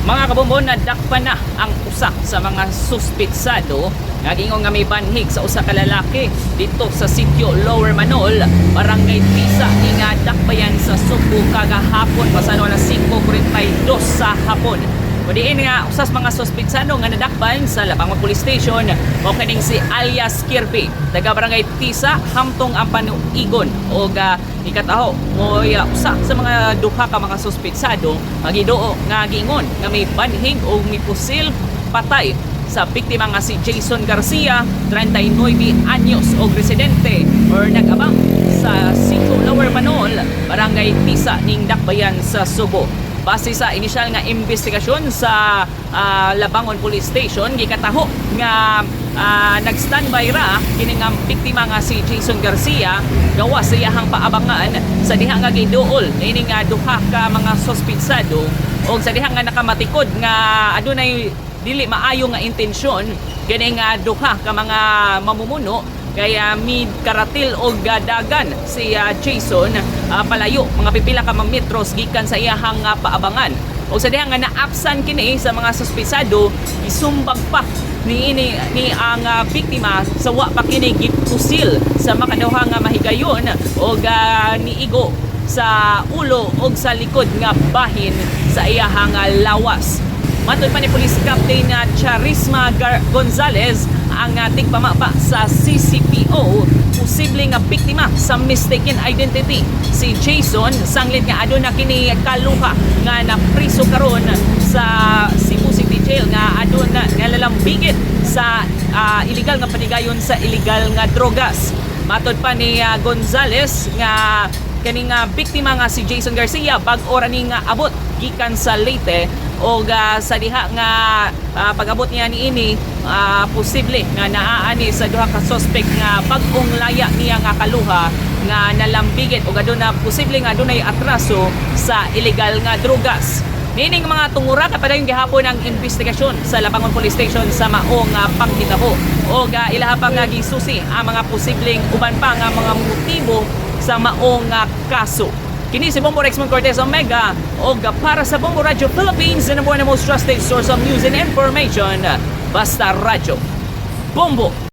Mga kabombo, nadakpan na ang usa sa mga suspitsado nga giingon nga may banhig sa usa ka lalaki dito sa sitio Lower Manol, Barangay Tisa, nga dakbayan sa Sugbo kagahapon pasado alas 5:42 sa hapon. Kudiin nga usa sa mga suspitsado nga nadakpan sa Labangon Police Station mao kining si alias Kirby, taga Barangay Tisa, hamtong ang panuigon og ikataho mo usa sa mga duha ka mga suspitsado magiduo nga giingon nga may banhig o may pusil patay sa biktima nga si Jason Garcia, 39 anyos, og residente or nag-abang sa Sitio Lower Manol, Barangay Tisa, ning dakbayan sa Sugbo. Base sa inisyal nga investigasyon sa Labangon Police Station, gikataho nga nag-standby ra kini nga biktima nga si Jason Garcia gawas sa iyahang paabangan sa diha nga giduol niini nga duha ka mga suspitsado og sa diha nga nakamatikod nga adunay dili maayo nga intensyon kini nga duha ka mga mamumuno, kaya mid karatil og dagan si Jason palayo mga pipila ka mga metros gikan sa iyahang paabangan. Og sa diha nga naapsan kini sa mga suspitsado, isumbag pa ni ini ni ang biktima sa wa pa kini gipusil sa makaduha nga mahigayon og niigo sa ulo og sa likod nga bahin sa iyahang lawas. Matod pa ni Police Captain na Charisma Gonzalez, ang tigpamapa sa CCPO, posible nga biktima sa mistaken identity si Jason sanglit nga aduna kini kaluha nga napriso karon sa Cebu City Jail nga aduna nga lalambigit sa illegal nga panigayon sa illegal nga drogas. Matod pa ni Gonzales nga kaning biktima nga si Jason Garcia bag-o ra ni nga abot gikan sa Leyte og sa diha nga pag-abot niya niini, posible nga naa ni sa duha ka suspect nga bag-ong laya niya nga kaluha nga nalambigit og aduna posible nga adunay atraso sa illegal nga drogas. Niining mga tungura, kapadayon gihapon ang investigasyon sa Labangon Police Station sa maong panghitabo og ilaha pa nga gisusi ang mga posibleng uban pa nga mga motibo sa maong kaso. Kini si Bombo Rexmond Cortez Omega og para sa Bombo Radyo Philippines, the number one and most trusted source of news and information. Basta Radyo. Bombo!